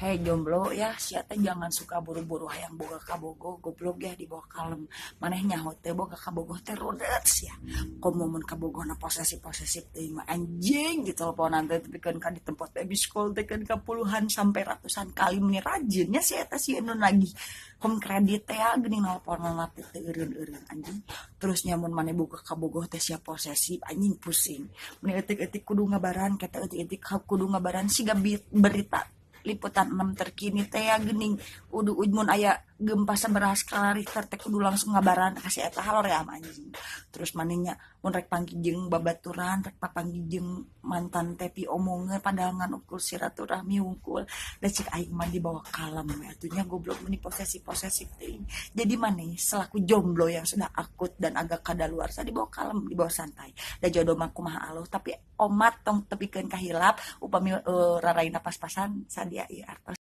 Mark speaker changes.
Speaker 1: Hei jomblo ya, sia teh jangan suka buru-buru hayang boga kabogoh, goblok ya. Dibawa kalem. Maneh nyaho teh boga kabogoh teh rudet sia. Komo mun kabogohna posesif-posesif teuing mah, anjing, diteleponan teh tepikeun ka di tempat teh miss call teh kan ka puluhan sampai ratusan kali. Meni rajinnya si eta si nu nagih home credit teh ya geuning, nelponan teh teu eureun-eureun, anjing. Terus nya mun maneh boga kabogoh teh sia posesif, anjing, pusing. Meni eutik-eutik kudu ngabaran, kita eutik-eutik kudu ngabaran, siga berita liputan 6 terkini teh ya geuning. Kudu mun aya gempa sabaraha skala Richter teh kudu langsung ngabaran ka si eta, haloream, anjing. Terus manehnya mun rek panggih jeung babaturan, rek papanggih jeung mantan teh piomongeun, padahal ngan ukur silaturahmi wungkul. Da cek aing mah dibawa kalem we atuh nya, goblok, meni posesif-posesif teuing. Jadi maneh selaku jomblo yang sudah akut dan agak kadaluarsa, dibawa kalem, dibawa santai, da jodoh mah kumaha alus. Tapi omat tong tepikeun kahilap upami raraina pas-pasan sadia ieu artos.